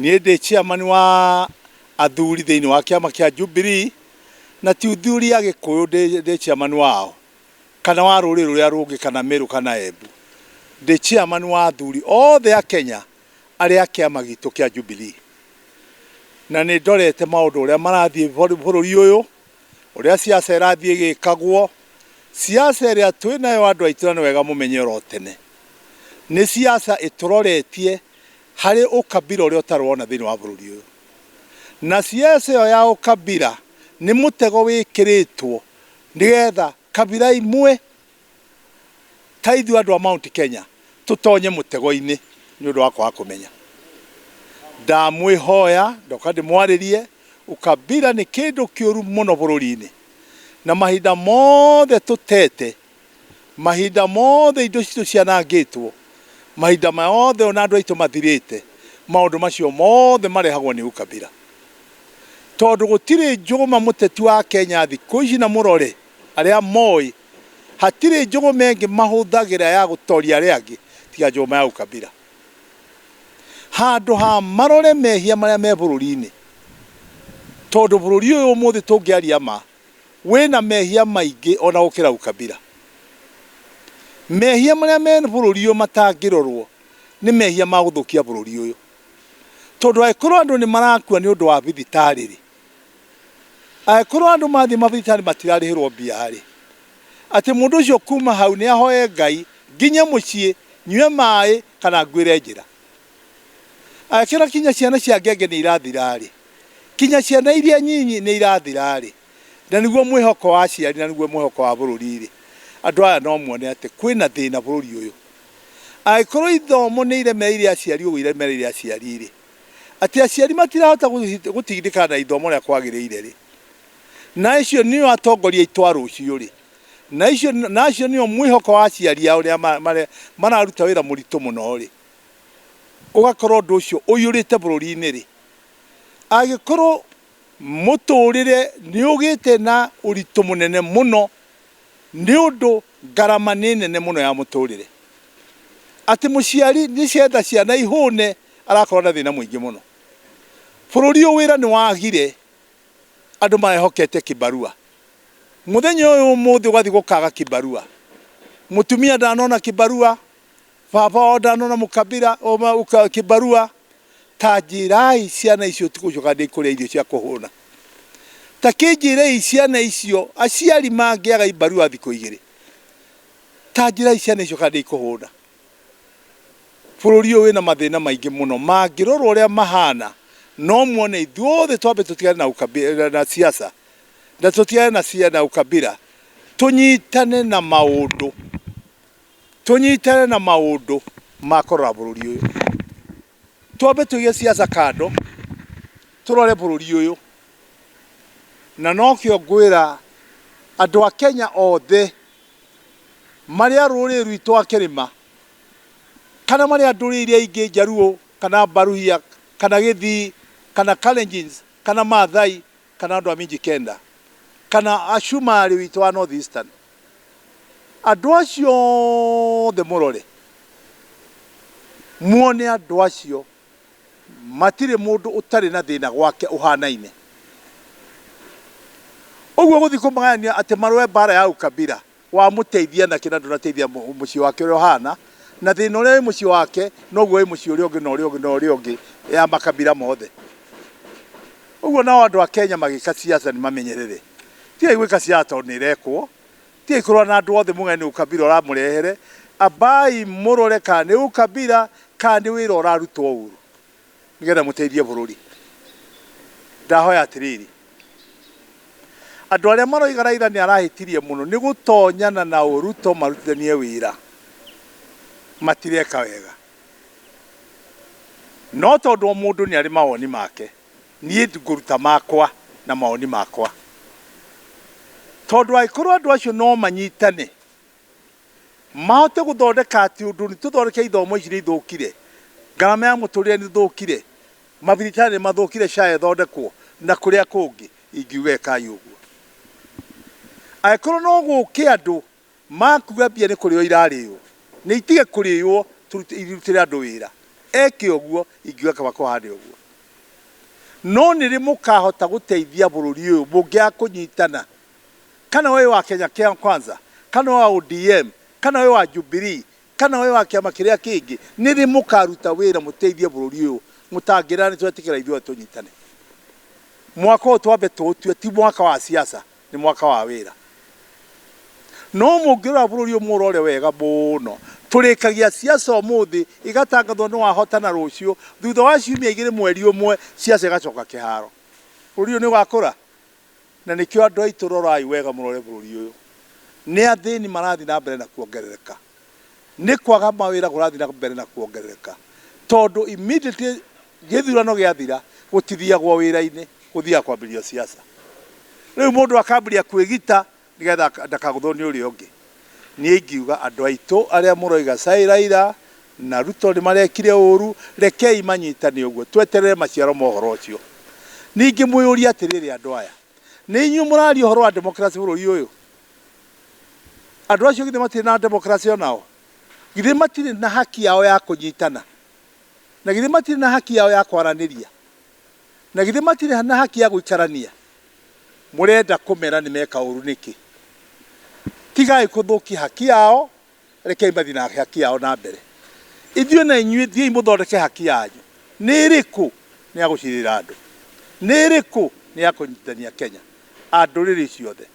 Niĩ ndĩ chairman wa athuri thĩinĩ wa kĩama kĩa Jubilee, na ti athuri a Gĩkũyũ ndĩ chairman wao, kana wa rũrĩrĩ rũrĩa rũngĩ kana Meru kana Embu. Ndĩ chairman wa athuri othe a Kenya arĩa a kĩama gitũ kĩa Jubilee. Na nĩ ndorete maũndũ ũrĩa marathiĩ bũrũri ũyũ, ũrĩa siasa ĩrathiĩ ĩgĩkagwo, siasa ĩrĩa twĩnayo andũ aitũ na nĩ wega mũmenye oro tene, nĩ siasa ĩtũroretie harĩ ũkabira ũrĩa ũtarĩ wona thĩinĩ wa bũrũri ũyũ. Na siasa ĩyo ya ũkabira nĩ mũtego wĩkĩrĩtwo nĩgetha kabira imwe ta ithuĩ andũ a Mount Kenya tũtonye mũtego-inĩ nĩ ũndũ wa kwaga kũmenya. Ndamwĩhoya ndoka ndĩmwarĩrie, ũkabira nĩ kĩndũ kĩũru mũno bũrũri-inĩ, na mahinda mothe tũtete Mahinda mothe indo citũ cianangĩtwo, mahinda mothe ona andũ aitũ mathirĩte, maũndũ macio mothe marehagwo nĩ ukabira. Tondũ gũtirĩ njũgũma mũteti wa Kenya thikũ ici na mũrore arĩa moĩ, hatirĩ njũgũma ĩngĩ mahũthagĩra ya gũtoria arĩa angĩ tiga njũgũma ya ukabira. Handũ ha marore mehia marĩa me bũrũri-inĩ, tondũ bũrũri ũyũ ũmũthĩ tũngĩaria ma, wĩna mehia maingĩ ona gũkĩra ukabira. Mehia marĩa me bũrũri ũyũ matangĩrorwo nĩ mehia ma gũthũkia bũrũri ũyũ. Tondũ angĩkorwo andũ nĩ marakua nĩ ũndũ wa thibitarĩ rĩ, angĩkorwo andũ mathiĩ mathibitarĩ matirarĩhĩrwo mbia rĩ, atĩ mũndũ ũcio kuma hau nĩ ahoe Ngai nginye mũciĩ nyue maĩ kana nguĩre njĩra. Angĩkorwo kinya ciana cia ngenge nĩ irathira rĩ, kinya ciana iria nyinyi nĩ irathira-rĩ, na nĩguo mwĩhoko wa aciari na nĩguo mwĩhoko wa bũrũri-rĩ, andũ aya no muone atĩ kwĩna thĩna bũrũri ũyũ. Angĩkorwo ithomo nĩ iremereire aciari ũguo iremereire aciari-rĩ, atĩ aciari matirahota gũtindĩkana na ithomo ũrĩa kwagĩrĩire-rĩ, na acio nĩo atongoria aitũ a rũciũ-rĩ, na icio na acio nĩo mwĩhoko wa aciari ao arĩa mararuta wĩra mũritũ mũno-rĩ, ũgakorwo ũndũ ũcio ũiyũrĩte bũrũri-inĩ-rĩ, Angĩkorwo mũtũrĩre nĩ ũgĩte na ũritũ mũnene mũno nĩ ũndũ ngarama nĩ nene mũno ya mũtũrĩre, atĩ mũciari nĩ cienda ciana ihũne arakorwo na thĩna mũingĩ mũno. Bũrũri ũyũ wĩra nĩ wagire, andũ marehokete kibarua. Mũthenya ũyũ ũmũthĩ ũgathiĩ gũkaga kibarua. Mũtumia ndanona kibarua, Baba wao ndanona mũkabira kĩbarua. Ta njĩrai ciana icio ũtukũ ũcio kana ndĩkũrĩa irio cia kũhũna. Ta kĩnjĩrei ciana icio aciari mangĩaga ibarua thikũ igĩrĩ. Ta njĩrai ciana icio kana ndĩkũhũna. Bũrũri ũyũ wĩna mathĩna maingĩ mũno mangĩrorwo ũrĩa mahana no muone ithuothe twambe tũtigane na ũkabira na siasa na tũtigane na na ũkabira tũnyitane na maũndũ. Tũnyitane na maũndũ ma kũrora bũrũri ũyũ. Twambe tũige siasa kando, tũrore bũrũri ũyũ. Na nokĩo ngwĩra andũ a Kenya othe, marĩ a rũrĩrĩ rwitũ a kĩrĩma, kana marĩ a ndũrĩrĩ iria ingĩ Njaruo, kana Baluhya, kana Gĩthii, kana Kalenjins, kana Maathai, kana andũ a Mijikenda, kana Acumarĩ witũ wa North Eastern, Andũ acio othe mũrore, muone andũ acio matirĩ mũndũ ũtarĩ na thĩna gwake ũhanaine. Ũguo gũthiĩ kũmagayania atĩ marũe mbara ya ukabira, wamũteithia nakĩ na ndũnateithia mũciĩ wake ũrĩa ũhana, na thĩna ũrĩa wĩ mũciĩ wake noguo wĩ mũciĩ ũrĩa ũngĩ na ũrĩa ũngĩ na ũrĩa ũngĩ ya makabira mothe. Ũguo nao andũ a Kenya magĩka siasa nĩ mamenyerere. Tigai gwĩka siasa tondũ nĩ ĩrekwo, tigai kũrũa na andũ othe muge nĩ ukabira ũramũrehere, ambai mũrore kana nĩ ukabira kana nĩ wĩra ũrarutwo ũru nĩgetha mũteithie bũrũri. Ndahoya atĩrĩrĩ, andũ arĩa maroiga Raila nĩ arahĩtirie mũno nĩ gũtonyana na Ruto marutithanie wĩra, matireka wega. No tondũ o mũndũ nĩ arĩ mawoni make, Niĩ ngũruta makwa na mawoni makwa. Tondũ angĩkorwo andũ acio no manyitane, mahote gũthondeka atĩ ũndũ nĩ tũthondeke ithomo ici nĩ ithũkire, ngarama ya mũtũrĩre nĩ ĩthũkire, mathibitarĩ nĩ mathũkire, SHA ĩthondekwo na kũrĩa kũngĩ, ingiuga ĩkai ũguo. Angĩkorwo no gũke andũ makuga mbia nĩ kũrĩo irarĩo, nĩ itige kũrĩo irutĩre andũ wĩra. Eke ũguo, ingiuga kaba kũhane ũguo. No nĩ rĩ mũkahota gũteithia bũrũri ũyũ mũngĩaga kũnyitana? Kana wĩ wa Kenya Kwanza, kana wa ODM, kana wĩ wa Jubilee, kana wĩ wa kĩama kĩrĩa kĩngĩ, nĩ rĩ mũkaruta wĩra mũteithie bũrũri ũyũ? Mũtangĩra nĩ twetĩkĩra ithuothe tũnyitane. Mwaka ũyũ twambe tũũtue ti mwaka wa siasa, nĩ mwaka wa wĩra. No mũngĩrora bũrũri ũyũ mũũrore wega mũno, tũrĩkagia siasa ũmũthĩ, igatangathwo nĩ wahotana rũciũ, thutha wa ciumia igĩrĩ mweri ũmwe, siasa ĩgacoka kĩharo. Bũrũri ũyũ nĩ ũgakũra? Na nĩkĩo andũ aitũ rorai wega mũrore bũrũri ũyũ. Nĩ athĩni marathiĩ na mbere na kuongerereka. Nĩ kwaga mawĩra kũrathiĩ na mbere na kuongerereka. Tondũ immediately gĩthurano gĩathira gũtithiagwo wĩra-inĩ, gũthiaga kwambĩrĩrio siasa. Rĩu mũndũ akambĩrĩria kwĩgita nĩgetha ndakagũthwo nĩ ũrĩa ũngĩ. Niĩ ingiuga andũ aitũ arĩa mũroiga Sai Raila na Ruto nĩ marekire ũru, rekei manyitane ũguo, tweterere maciaro ma ũhoro ũcio. Ningĩ mwĩyũrie atĩrĩrĩ andũ aya, nĩ inyuĩ mũraria ũhoro wa democracy bũrũri ũyũ? Andũ acio githĩ matirĩ na democracy onao? Githĩ matirĩ na haki yao ya kũnyitana? Na githĩ matirĩ na haki yao ya kwaranĩria? Na githĩ matirĩ na haki ya gũikarania? Mũrenda kũmera nĩ meka ũru nĩkĩ? Tigai kũthũkia haki yao, rekei mathiĩ na haki yao na mbere. Ithuĩ na inyuĩ thiĩi mũthondeke haki yanyu. Nĩ ĩrĩkũ? Nĩ ya gũcirĩra andũ. Nĩ ĩrĩkũ? Nĩ ya kũnyitithania Kenya a ndũrĩrĩ ciothe.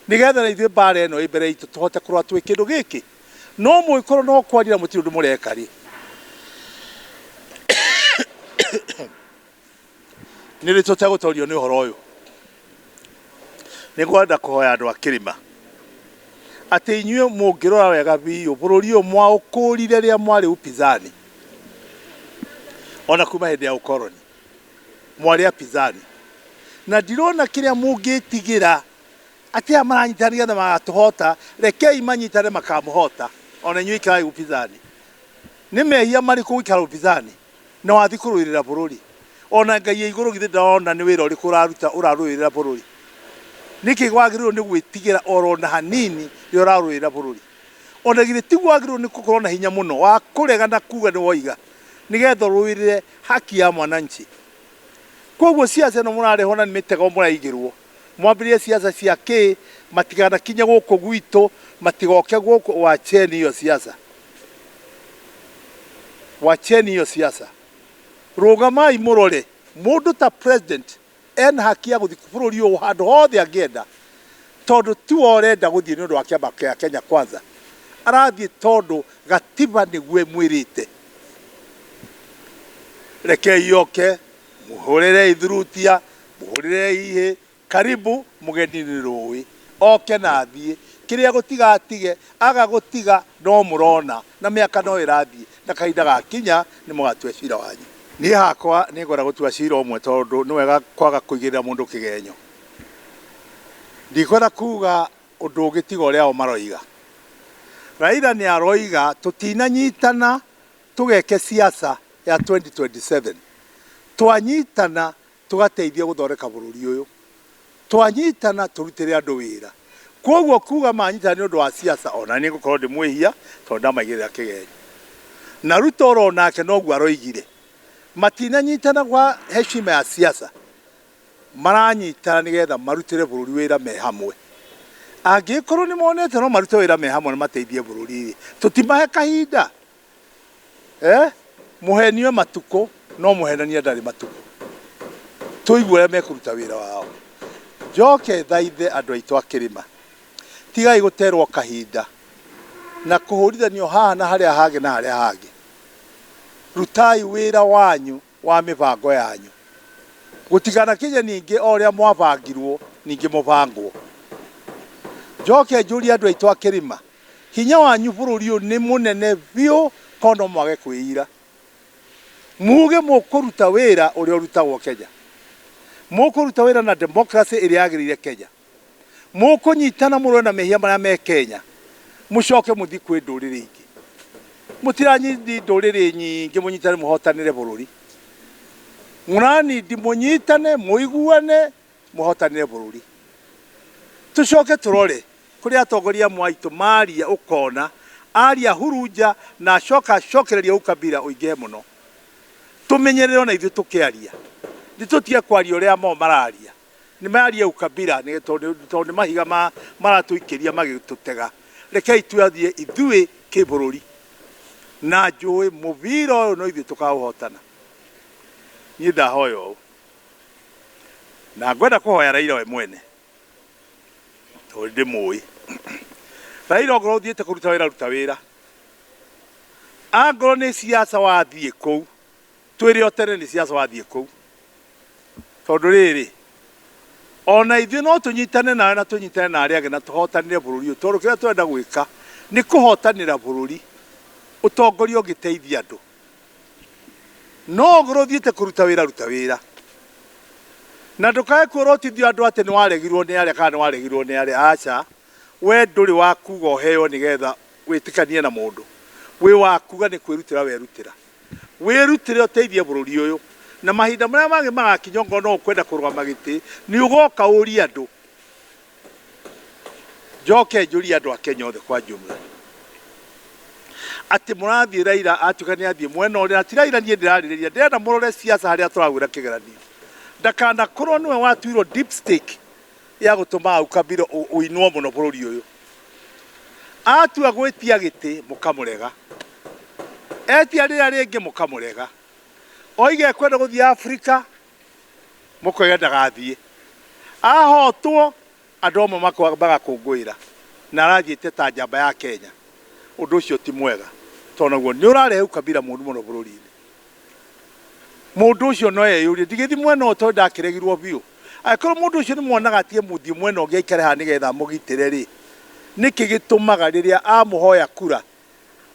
Nĩgetha na ithuĩ mbara ĩno ĩ mbere itũ tũhote kũrũa twĩ kĩndũ gĩkĩ. No mũngĩkorwo no kwaria na mũtirĩ ũndũ mũreka rĩ, nĩ rĩ tũtegũtorio nĩ ũhoro ũyũ? Nĩ ngwenda kũhoya andũ a kĩrĩma atĩ inyuĩ mũngĩrora wega biũ bũrũri ũyũ mwaũkũrire rĩrĩa mwarĩ upinzani ona kuma hĩndĩ ya ũkoroni mwarĩ apinzani na ndirona kĩrĩa mũngĩtigĩra atĩ aya maranyitana nĩgetha magatũhota rekei manyitane makamũhota ona inyuĩ ikarai upinzani nĩ mehia marĩkũ gũikara upinzani na wathiĩ kũrũĩrĩra bũrũri ona Ngai e igũrũ githĩ ndarona nĩ wĩra ũrĩkũ ũraruta ũrarũĩrĩra bũrũri nĩkĩ wagĩrĩirwo nĩ gwĩtigĩra oro na hanini rĩrĩa ũrarũĩrĩra bũrũri ona githĩ tiguo wagĩrĩirwo nĩ gũkorwo na hinya mũno wa kũrega na kuga nĩ woiga nĩgetha ũrũĩrĩre haki ya mwananchi koguo siasa ĩno mũrarehwo na nĩ mĩtego mũraigĩrwo mwambĩrĩrie siasa cia kĩ matiganakinye gũkũ gwitũ matigoke gũkũ wacheni hiyo siasa wacheni hiyo siasa rũgamai mũrore mũndũ ta president ena haki ya gũthiĩ bũrũri ũyũ handũ hothe angĩenda tondũ tiwe ũrenda gũthiĩ nĩ ũndũ wa kĩama kĩa Kenya Kwanza arathiĩ tondũ gatiba nĩguo ĩmwĩrĩte rekei oke mũhũrĩrei thurutia mũhũrĩrei ihĩ Karibu mũgeni nĩ rũĩ oke na athiĩ kĩrĩa gũtiga atige aga gũtiga no mũrona na mĩaka no ĩrathiĩ na kahinda gakinya nĩ mũgatua cira wanyu. Niĩ hakwa nĩ ngwenda gũtua cira ũmwe tondũ nĩ wega kwaga kũigĩrĩra mũndũ kĩgenyo. Ndikwenda kuga ũndũ ũngĩ tiga ũrĩa o maroiga. Raila nĩ aroiga tũtinanyitana tũgeke siasa ya 2027. Twanyitana tũgateithia gũthondeka bũrũri ũyũ. Twanyitana tũrutĩre andũ wĩra. Kwoguo kuga manyitana nĩ ũndũ wa siasa ona niĩ ngũkorwo ndĩ mwĩhia tondũ ndamaigĩrĩra kĩgenyo. Na Ruto oro nake noguo aroigire. Matinanyitana kwa heshima ya siasa, maranyitana nĩgetha marutĩre bũrũri wĩra me hamwe. Angĩgĩkorwo nĩ monete no marute wĩra me hamwe na mateithie bũrũri rĩ, tũtimahe kahinda? Eh? Mũhenio matukũ no mũhenania ndarĩ matukũ. Tũigue ũrĩa mekũruta wĩra wao. Njoke thaithe andũ aitũ a kĩrĩma, tigai gũterwo kahinda na kũhũrithanio haha na harĩa hangĩ na harĩa hangĩ. Rutai wĩra wanyu wa mĩbango yanyu. Gũtikanakinye ningĩ o ũrĩa mwabangirwo ningĩ mũbangwo. Njoke njũrie andũ aitũ a kĩrĩma, Hinya wanyu bũrũri ũyũ nĩ mũnene biũ ko no mwage kwĩira. Muge mũkũruta wĩra ũrĩa ũrutagwo Kenya. Mũkũruta wĩra na democracy ĩrĩa yagĩrĩire Kenya. Mũkũnyitana mũrũe na mehia marĩa me Kenya. Mũcoke mũthiĩ kwĩ ndũrĩrĩ ingĩ. Mũtiranindi ndũrĩrĩ nyingĩ mũnyitane mũhotanĩre bũrũri. Mũranindi mũnyitane mũiguane mũhotanĩre bũrũri. Tũcoke tũrore kũrĩ atongoria amwe aitũ maria ũkona aria hurunja na acoka acokereria ukabila ũingĩhe mũno. Tũmenyerere ona ithuĩ tũkĩaria. Nĩ tũtige kwaria ũrĩa mo mararia. Nĩ marie ukabila nĩ tondũ tondũ nĩ mahiga ma maratũikĩria magĩtũtega. Rekei twathiĩ ithuĩ kĩbũrũri. Na njũĩ mũbira ũyũ no ithuĩ tũkaũhotana. Niĩ ndahoya ũũ. Na ngwenda kũhoya Raila we mwene. Tondũ ndĩmũĩ. Raila ongorwo ũthiĩte kũruta wĩra ruta wĩra. Angorwo nĩ siasa wathiĩ kũu, twĩre o tene nĩ siasa wathiĩ kũu. Tondũ rĩrĩ, ona ithuĩ no tũnyitane nawe na tũnyitane na arĩa angĩ na tũhotanĩre bũrũri ũyũ tondũ kĩrĩa tũrenda gwĩka nĩ kũhotanĩra bũrũri ũtongoria ũngĩteithia andũ. No ongorwo ũthiĩte kũruta wĩra ruta wĩra. Na ndũkae kuorotithio andũ atĩ nĩ waregirwo nĩ arĩa kana nĩ waregirwo nĩ arĩa. Aca, we ndũrĩ wa kuga ũheo nĩgetha wĩtĩkanie na mũndũ. Wĩ wa kuga nĩ kwĩrutĩra werutĩra. Wĩrutĩre ũteithie bũrũri ũyũ. Na mahinda marĩa mangĩ magakinya ongorwo no ũkwenda kũrũgama gĩtĩ, nĩ ũgoka ũrie andũ. Njoke njũrie andũ a Kenya othe kwa jumla atĩ mũrathiĩ Raila atuĩka nĩ athiĩ mwena ũrĩa, na ti Raila niĩ ndĩrarĩrĩria, ndĩrenda mũrore siasa harĩa tũragwĩra kĩgeranio. Ndakanakorwo nĩwe watuirwo deep stake ya gũtũma ukabila ũinwo mũno bũrũri ũyũ. Atua gwĩtia gĩtĩ mũkamũrega, etia rĩrĩa rĩngĩ mũkamũrega, oiga ekwenda gũthiĩ Afrika mũkoiga ndagathiĩ, ahotwo andũ amwe magakũngũĩra na arathiĩte ta njamba ya Kenya. Ũndũ ũcio ti mwega tondũ naguo nĩ ũrarehe ukabila mũru mũno bũrũri-inĩ. Mũndũ ũcio no eyũrie ndigĩthiĩ mwena ũyũ tondũ ndakĩregirwo biũ. Angĩkorwo mũndũ ũcio nĩ mwonaga atige mũthiĩ mwena ũngĩ aikare haha nĩgetha amũgitĩre rĩ, nĩkĩ gĩtũmaga rĩrĩa amũhoya kura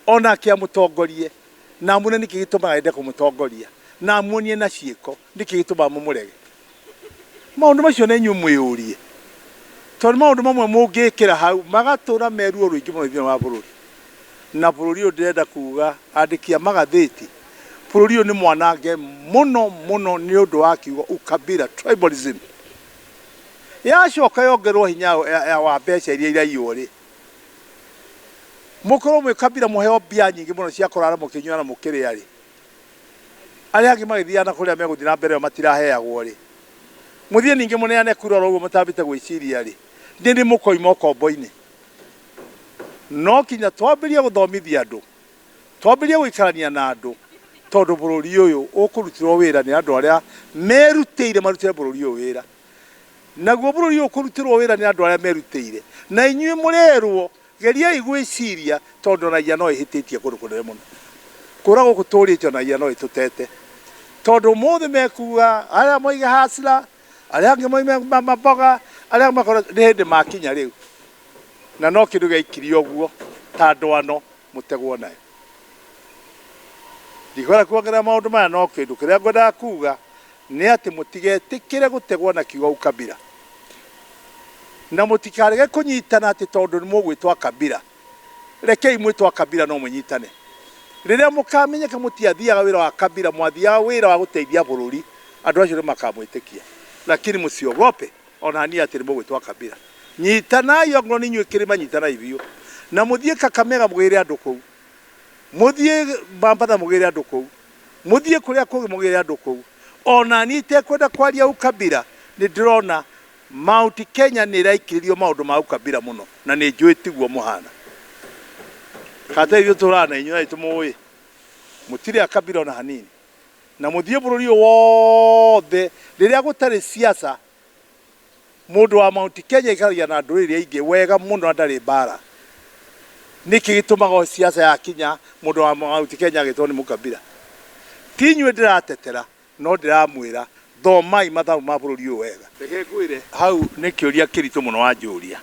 onake amũtongorie na amuone nĩkĩ gĩtũmaga ende kũmũtongoria na amuonie na ciĩko nĩkĩ gĩtũmaga mũmũrege? Maũndũ macio na inyuĩ mwĩyũrie, tondũ nĩ maũndũ mamwe mũngĩkĩra hau magatũra me ruo rũingĩ mũno thĩinĩ wa bũrũri. Na bũrũri ũyũ ndĩrenda kuga andĩki a magathĩti, bũrũri ũyũ nĩ mwanange mũno mũno nĩ ũndũ wa kiugo ukabila, tribalism. Yacoka yongererwo hinya wa mbeca iria iraiywo rĩ, mũkorwo mwĩ kabira mũheo mbia nyingĩ mũno cia kũrara mũkĩnyua na mũkĩrĩa rĩ, arĩa angĩ magĩthiaga na kũrĩa megũthiĩ na mbere ĩyo matiraheagwo rĩ, mũthiĩ ningĩ mũneane kura oro ũguo mũtambĩte gwĩciria rĩ, nĩ rĩ mũkoima ũkombo-inĩ? No kinya twambĩrie gũthomithia andũ, twambĩrie gũikarania na andũ, tondũ bũrũri ũyũ ũkũrutĩrwo wĩra nĩ andũ arĩa merutĩire marutĩre bũrũri ũyũ wĩra. Naguo bũrũri ũyũ ũkũrutĩrwo wĩra nĩ andũ arĩa merutĩire, na inyuĩ mũrerwo Geriai gwĩciria tondũ raia no ĩhĩtĩtie kũndũ kũnene mũno. Kũra gũkũ tũrĩte ona raia no ĩtũtete. Tondũ ũmũthĩ mekuga arĩa moige hasla, arĩa angĩ moime maboga, arĩa angĩ makorwo nĩ hĩndĩ makinya rĩu. Na no kĩndũ gĩaikirio ũguo ta ndwano mũtegwo nayo. Ndikwenda kuongerera maũndũ maya no kĩndũ kĩrĩa ngwendaga kuga nĩ atĩ mũtigetĩkĩre gũtegwo na kiugo ukabila. Na mũtikarege kũnyitana atĩ tondũ nĩ mũgwĩtwo akabila. Rekei mwĩtwo akabila no mũnyitane. Rĩrĩa mũkamenyeka mũtiathiaga wĩra wa kabila, mwathiaga wĩra wa gũteithia bũrũri, andũ acio nĩ makamwĩtĩkia. Lakini mũsiogope ona hanini atĩ nĩ mũgwĩtwo akabila. Nyitanai ongorwo nĩ inyuĩ kĩrĩma nyitanai biũ. Na mũthiĩ Kakamega mũgĩre andũ kũu. Mũthiĩ Mambatha mũgĩre andũ kũu. Mũthiĩ kũrĩa kũngĩ mũgĩre andũ kũu. Ona niĩ itekwenda kwaria ukabila, nĩ ndĩrona Mount Kenya nĩ ĩraikĩrĩrio maũndũ ma ukabila mũno, na nĩ njũĩ tiguo mũhana. Kata ithuĩ tũraga na inyuĩ na nĩ tũmũĩ, mũtirĩ akabila ona hanini. Na mũthiĩ bũrũri ũyũ wothe, rĩrĩa gũtarĩ siasa, Mũndũ wa Mount Kenya aikaragia na ndũrĩrĩ iria ingĩ wega mũno na ndarĩ mbara. Nĩkĩ gĩtũmaga siasa yakinya mũndũ wa Mount Kenya agetwo nĩ mũkabira? Ti inyuĩ ndĩratetera no ndĩramwĩra thomai mathabu ma bũrũri ũyũ wega. Reke ngwĩre hau nĩ kĩũria kĩritũ mũno wanjũria.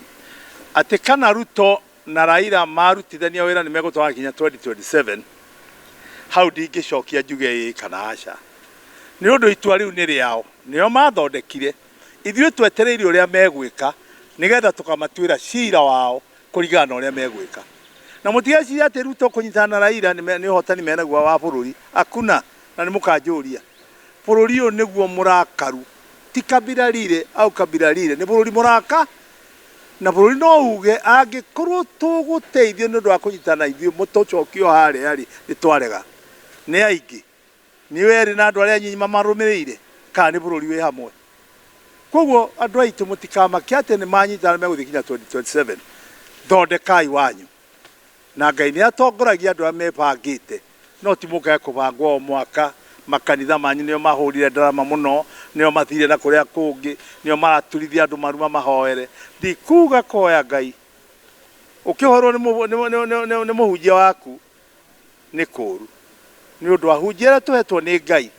Atĩ kana Ruto na Raila marutithania wĩra nĩ megũtwara nginya 2027, hau ndingĩcokia njuge ĩĩ kana aca. Nĩ ũndũ itua rĩu nĩ rĩao, nĩo mathondekire, ithuĩ twetereire ũrĩa megwĩka nĩgetha tũkamatuĩra cira wao kũringana na ũrĩa megwĩka. Na mũtigecirie atĩ Ruto kũnyitana na Raila nĩ ũhotani menaguo wa bũrũri, hakuna, na nĩ mũkanjũria. Bũrũri ũyũ nĩguo mũrakaru, ti kabila lile au kabila lile, nĩ bũrũri mũraka, na bũrũri no uge angĩkorwo tũgũteithio nĩ ũndũ wa kũnyitana ithuĩ mũtũcokie o harĩa rĩ, nĩ twarega. Nĩ aingĩ. Nĩ erĩ na andũ arĩa anyinyi mamarũmĩrĩire? Kana nĩ bũrũri wĩ hamwe? Koguo andũ aitũ mũtikamake atĩ nĩ manyitana megũthiĩ nginya 2027. Thondekai wanyu. Na Ngai nĩ atongoragia andũ arĩa mebangĩte, no ti mũkage kũbangwo o mwaka. Makanitha manyu nĩo mahũrire ndarama mũno, nĩo mathire na kũrĩa kũngĩ, nĩo maraturithia andũ maru mamahoere. Ndikuga kũhoya Ngai ũkĩhoerwo nĩ mũhunjia waku nĩ kũũru. Nĩ ũndũ ahunjia arĩa tũhetwo nĩ Ngai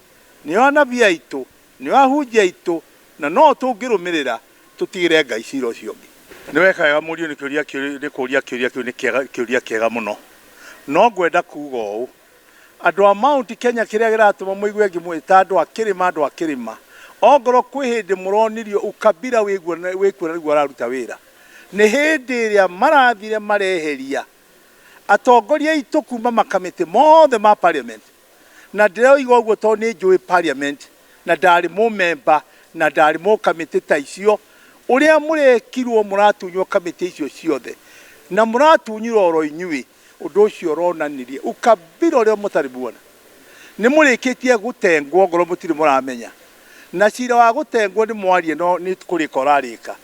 nĩo anabii aitũ, nĩo ahunjia aitũ, na no tũngĩrũmĩrĩra tũtigĩre Ngai cira ũcio ũngĩ. Nĩ weka wega mũriũ nĩ kĩũria nĩ kũria kĩũria kĩu nĩ kĩega kĩũria kĩega mũno. No ngwenda kuga ũũ, andũ a Mount Kenya kĩrĩa kĩratũma mũigue ngĩmwĩta andũ a kĩrĩma andũ a kĩrĩma, ongorwo kwĩ hĩndĩ mũronirio ukabila wĩkuo na nĩguo ũraruta wĩra, nĩ hĩndĩ ĩrĩa marathire mareheria atongoria aitũ kuma makamĩtĩ mothe ma parliament. Na ndĩroiga ũguo tondũ nĩ njũĩ parliament na ndarĩ mũmemba na ndarĩ mũkamĩtĩ ta icio, ũrĩa mũrekirwo mũratunywo kamĩtĩ icio ciothe na mũratunyirwo oro inyuĩ, ũndũ ũcio ũronanirie ukabila ũrĩa mũtarĩ muona. Nĩ mũrĩkĩtie gũtengwo ngorwo mũtirĩ mũramenya. Na cira wa gũtengwo nĩ mwarie no nĩ kũrĩka ũrarĩka.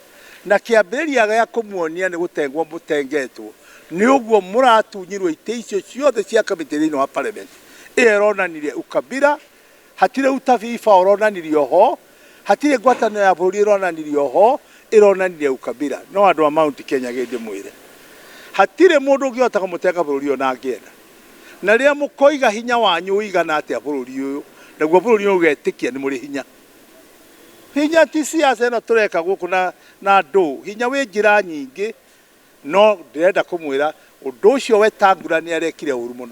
Na kĩambĩrĩria gĩa kũmuonia nĩ gũtengwo mũtengetwo nĩ ũguo mũratunyirwo itĩ icio ciothe cia kamĩtĩ thĩinĩ wa parliament. Ĩyo ĩronanirie ukabila, hatirĩ utaifa ũronanirio ho, hatirĩ ngwatanĩro ya bũrũri ĩronanirio ho, ĩronanirie ukabila. No andũ a Mount Kenya gĩndĩmwĩre, hatirĩ mũndũ ũngĩhota kũmũtenga bũrũri ũyũ na angĩenda. Na rĩrĩa mũkoiga hinya wanyu ũigana atĩa bũrũri ũyũ, naguo bũrũri ũyũ ũgetĩkia nĩ mũrĩ hinya. Hinya ti siasa ĩno tũreka gũkũ na na andũ, hinya wĩ njĩra nyingĩ, no ndĩrenda kũmwĩra ũndũ ũcio Wetangula nĩ arekire ũru mũno.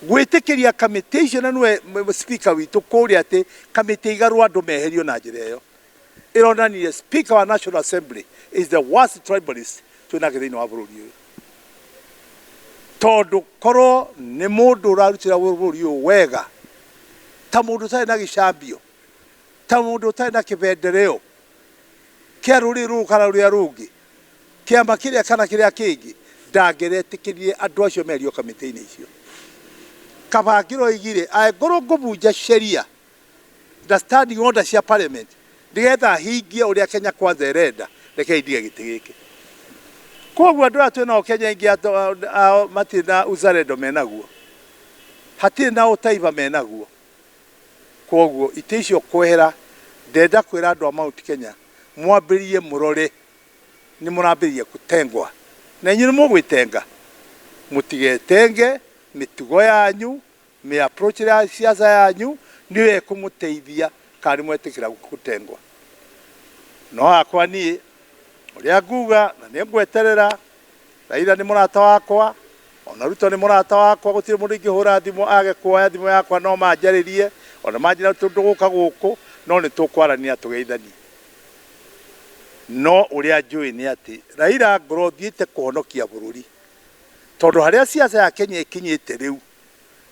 Gwĩtĩkĩria kamĩtĩ icio na nĩwe speaker witũ kũrĩa atĩ kamĩtĩ igarũ andũ meherio na njĩra ĩyo. Ĩronanirie speaker wa National Assembly is the worst tribalist twĩnake thĩinĩ wa bũrũri ũyũ. Tondũ korwo nĩ mũndũ ũrarutĩra bũrũri ũyũ wega, ta mũndũ ũtarĩ na gĩcambio, ta mũndũ ũtarĩ na kĩbendereo kĩa rũrĩrĩ rũrũ kana rũrĩa rũngĩ, kĩama kĩrĩa kana kĩrĩa kĩngĩ, ndangĩretĩkĩrire andũ acio meherio kamĩtĩ-inĩ icio. Kaba angĩroigire angĩkorwo ngũbunja sheria na standing order cia parliament nĩgetha hingie ũrĩa Kenya Kwanza ĩrenda, rekei ndige gĩtĩ gĩkĩ. Koguo andũ aya twĩnao Kenya aingĩ ao matirĩ na uzalendo menaguo, hatirĩ na utaifa menaguo. Koguo itĩ icio kwehera, ndenda kwĩra andũ a Mount Kenya mwambĩrĩrie mũrore nĩ mũrambĩrĩria kũtengwa, na inyuĩ nĩ mũgwĩtenga. Mũtigetenge, mĩtugo yanyu, mĩ approach ya siasa yanyu nĩyo ĩkũmũteithia kana nĩ mwetĩkĩra gũtengwa. No hakwa niĩ ũrĩa nguga na nĩ ngweterera, Raila nĩ mũrata wakwa, ona Ruto nĩ mũrata wakwa, gũtirĩ mũndũ ingĩhũra thimũ age kuoya thimũ yakwa, no manjarĩrie ona manjĩra ndũgũka gũkũ, no nĩ tũkwarania tũgeithanie. No ũrĩa njũĩ nĩ atĩ Raila ngorwo thiĩte kũhonokia bũrũri, tondũ harĩa siasa ya Kenya ĩkinyĩte rĩu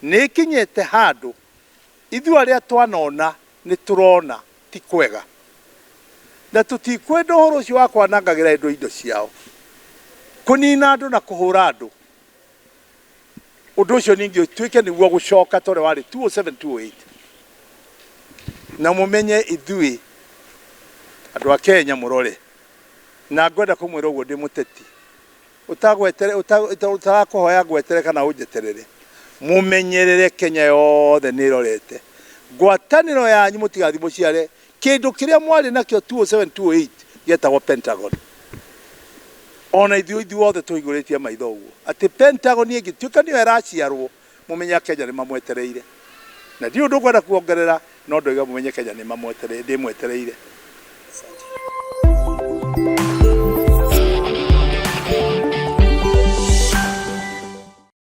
nĩ ĩkinyĩte handũ ithuĩ arĩa twanona nĩ tũrona ti kwega, na tũtikwenda ũhoro ũcio wa kwanangagĩra andũ indo ciao, kũnina andũ na kũhũra andũ. Ũndũ ũcio ningĩ ũtuĩke nĩguo gũcoka ta ũrĩa warĩ 2007 2008. Na mũmenye ithuĩ andũ a Kenya mũrore, na ngwenda kũmwĩra ũguo ndĩ mũteti, ũtarakũhoya ngwetere kana ũnjeterere, mũmenyerere Kenya yothe nĩ ĩrorete ngwatanĩro yanyu, mũtigathiĩ mũciare kĩndũ kĩrĩa mwarĩ nakĩo 2007 2008 gĩetagwo Pentagon. Ona ithuĩ ithuothe tũhingũrĩtie maitho ũguo atĩ Pentagon ĩngĩtuĩka nĩyo ĩraciarwo, mũmenye Kenya nĩ mamwetereire. Na ndirĩ ũndũ ngwenda kuongerera, no ndoiga mũmenye Kenya nĩ mamwetereire, ndĩmwetereire.